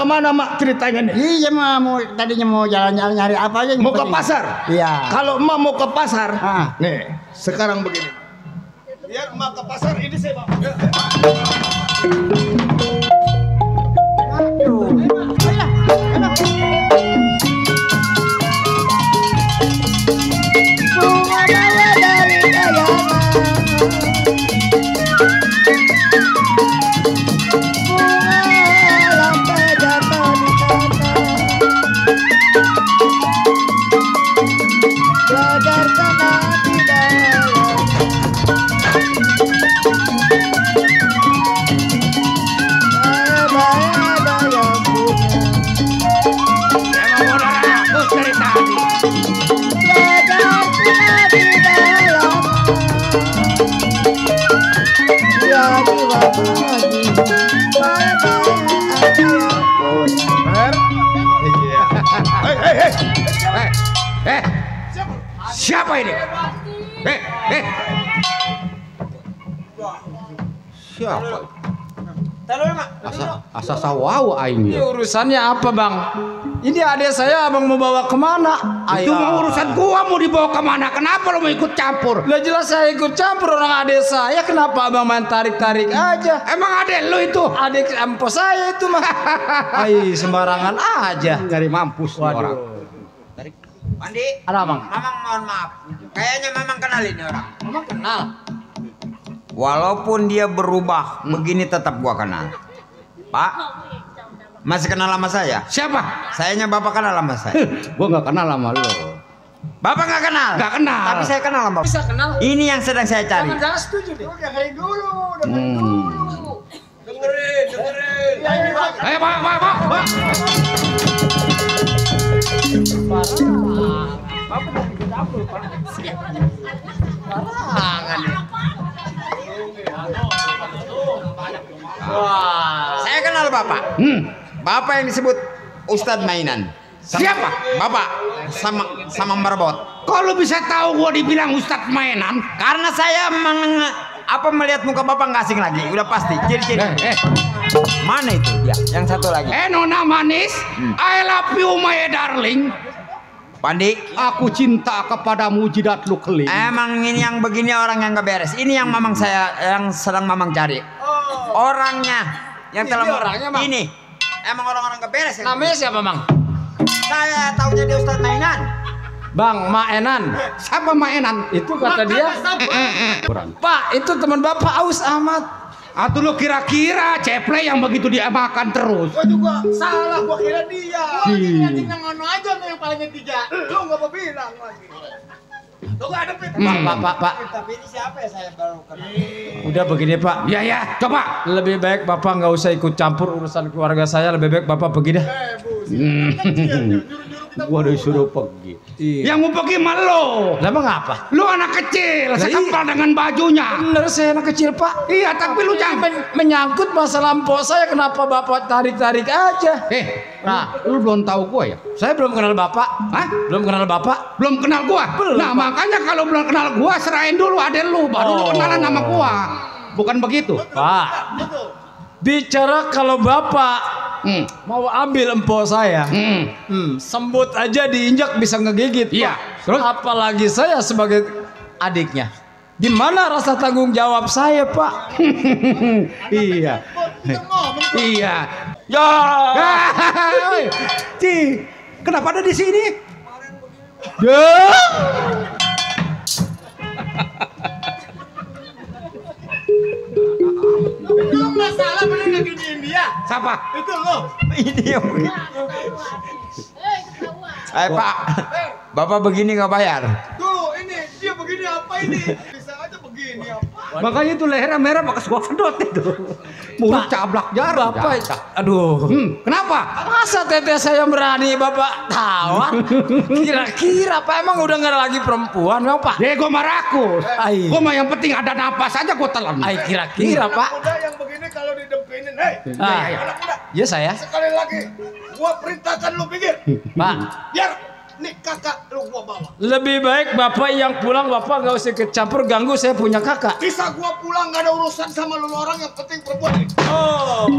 kemana mak ceritanya nih? Iya mau tadinya mau jalan-jalan nyari apa aja. Mau ke pasar? Iya. Kalau emak mau ke pasar, Ah. nih sekarang begini. Biar emak ke pasar, ini saya bawa. Siapa ini? Siapa? Asa sawau aing. Ini urusannya apa bang? Ini adik saya abang mau bawa kemana? Itu mau urusan gua mau dibawa kemana? Kenapa lo mau ikut campur? Lah jelas saya ikut campur orang adik saya. Kenapa abang main tarik-tarik aja? Emang adek lo itu? Adik empos saya itu mah. Ai sembarangan aja. Nyari mampus nih orang. Tarik. Pandi, Ada abang? Mamang mohon maaf. Kayaknya Mamang kenal ini orang. Abang kenal. Walaupun dia berubah, begini tetap gua kenal. Pak, masih kenal sama saya? Siapa? Sayanya Bapak kenal sama saya. Gua nggak kenal sama lo. Bapak nggak kenal? Nggak kenal. Tapi saya kenal sama Bapak. Bisa kenal? Ini yang sedang saya cari. Jangan setuju deh. Dengerin dulu. Dengerin. Ayo pak. Saya kenal Bapak. Bapak yang disebut Ustadz Mainan. Siapa? Bapak sama Marbot. Kok lo bisa tahu gua dibilang Ustadz Mainan? Karena saya melihat muka Bapak nggak asing lagi. Udah pasti. Ciri-ciri. Mana itu dia? Yang satu lagi. Nona manis, I love you my darling. Pandi, Aku cinta kepadamu jidat lu keling. emang ini yang begini orang yang nggak beres. Ini yang Mamang saya yang sedang Mamang cari. Orangnya yang telah orangnya, Bang. ini. Emang orang-orang nggak beres. Ya? Namanya siapa bang? Saya tahunya dia Ustadz Mainan. Bang Maenan. Siapa Mainan? Itu kata dia. Pak, itu teman bapak aus amat. Atau lu kira-kira ceple yang begitu dia makan terus? Gua juga salah, gua kira dia. Anjing yang ngono aja nih yang palingnya 3. Lu enggak mau bilang lagi. Lu enggak ada pit. Pak. Tapi ini siapa ya saya baru kenal. Udah begini Pak. Ya, coba. Lebih baik bapak nggak usah ikut campur urusan keluarga saya. Lebih baik bapak pergi dah. Gua disuruh pergi. Iya. Yang mau pergi mah lo. Lah emang apa? Lu anak kecil, Lah, sekempal dengan bajunya. Bener saya anak kecil Pak. Iya, tapi lu jangan. Menyangkut masalah mpok saya. Kenapa bapak tarik-tarik aja? Nah, lu belum tahu gua ya? Saya belum kenal bapak. Hah? Belum kenal bapak. Belum kenal gua? Belum, Nah, Pak. makanya kalau belum kenal gua, serahin dulu adek lu, baru lu kenalan sama gua. Bukan begitu? Pak. Bicara kalau bapak mau ambil empok saya, sembut aja diinjak bisa ngegigit. Iya. Pak. Terus? Apalagi saya sebagai adiknya. Di mana rasa tanggung jawab saya, Pak? Iya. Iya. Ya. Ci, kenapa ada di sini? Ya. Lu masalah bener lagi di India. Siapa? Itu lu. Ini yang begini. Pak, Bapak begini nggak bayar? Dulu ini dia begini apa ini? Bisa aja begini apa? Makanya itu lehernya merah bekas gua sedot itu. Mulut cablak jarum. Bapak, aduh. Kenapa? Masa teteh saya berani Bapak tawar? Kira-kira Pak emang udah nggak ada lagi perempuan, Bang Pak? Ya gua mah rakus. Ai. Gua mah yang penting ada napas aja gua telan. Ay, kira-kira Pak. Udah yang begini kalau didempinin, hei. Anak muda. Ya saya. Sekali lagi gua perintahkan lu pikir. Pak. Biar nih kakak lu gua bawa. Lebih baik Bapak yang pulang, Bapak nggak usah ikut campur ganggu saya punya kakak. Bisa gua pulang nggak ada urusan sama lu orang, yang penting perempuan nih. Oh.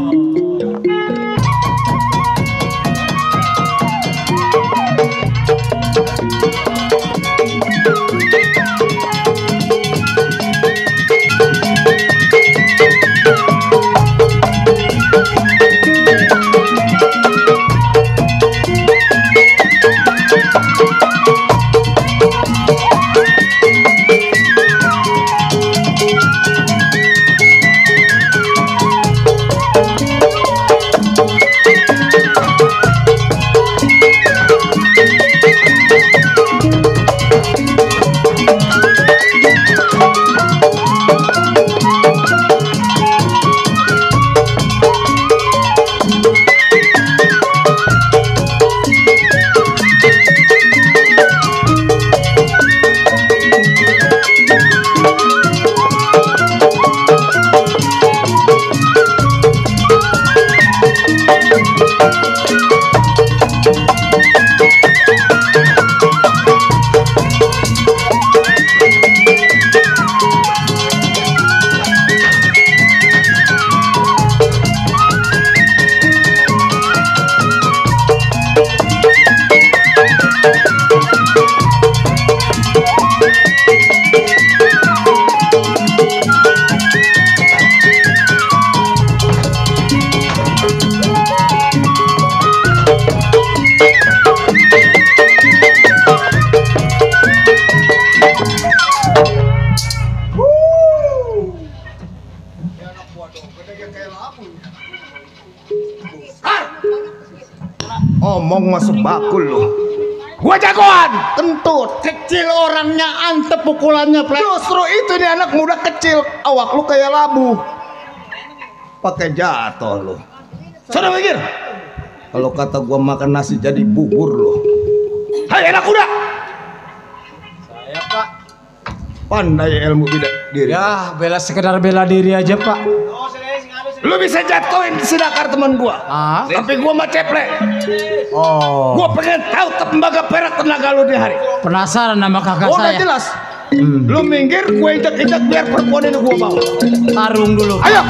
Omong masuk bakul lu. Gua jagoan. Kentut, kecil orangnya, antep pukulannya. Justru itu nih anak muda kecil, awak lu kayak labu. Pakai jatuh lu. Sudah mikir. Kalau kata gua makan nasi jadi bubur lu. Hai anak muda. Saya Pak. Pandai ilmu beda diri. Ya bela sekedar bela diri aja Pak. Lu bisa jatuhin si Dakar teman gua. Ah? Tapi gua mah ceplek. Oh. Gua pengen tahu tembaga perak tenaga lu di hari. Penasaran nama kakak Oh, udah saya. jelas. Lu minggir, gue injak-injak biar perempuan ini gua mau. Tarung dulu. Ayo.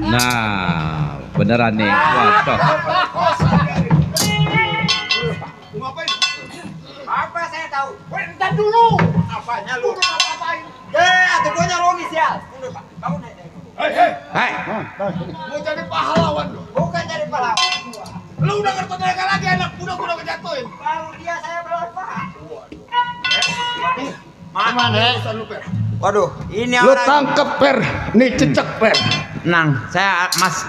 Nah, beneran nih. Waduh. Apa saya tahu? Bentar dulu. Apanya lu? Ngapain? Atuh gua nyolongis ya. Mundur, Pak. Kamu naik. Hai. Mau jadi pahlawan lu. Bukan jadi pahlawan. Lu udah ngerti tenaga lagi anak muda gua udah ngejatuhin. Baru dia saya belum, Pak. Mana? Waduh, ini Lu orang. tangkep per, nih cecek per. Nang, saya Mas.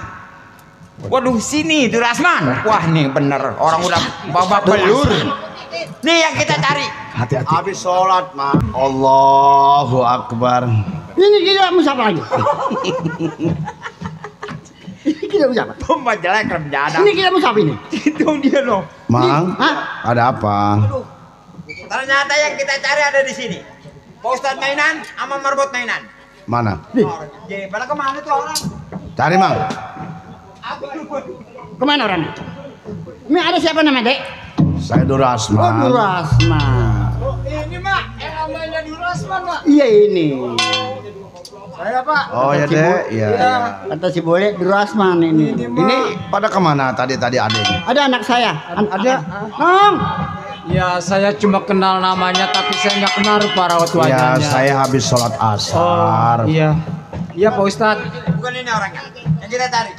Waduh, sini tuh Rasman. Wah, nih bener orang udah babak belur. Nih yang kita cari. Hati-hati. Habis sholat, Mak. Allahu Akbar. Ini kita mau siapa lagi? Ini kita mau siapa? Tumpah jelek kerjaan. Ini kita mau siapa ini? Itu dia loh. Mang, Hah? ada apa? Ternyata yang kita cari ada di sini. Pak Ustadz mainan sama marbot mainan. Mana? Jadi pada kemana tuh orang? Cari Mang. Kemana orangnya? Ini ada siapa namanya, Dek? Saya Durasman. Oh, Durasman. Oh, ini Mak, yang namanya Durasman, Mak. Iya ini. Saya Pak. Oh ya Dek, iya. Kata si Bole Durasman ini. Ini pada kemana tadi adiknya? Ada anak saya. Ada. Nong. Ya saya cuma kenal namanya tapi saya nggak kenal para wajahnya. Ya saya habis sholat asar. Iya. Iya Pak Ustadz. Bukan ini orangnya. Yang kita cari.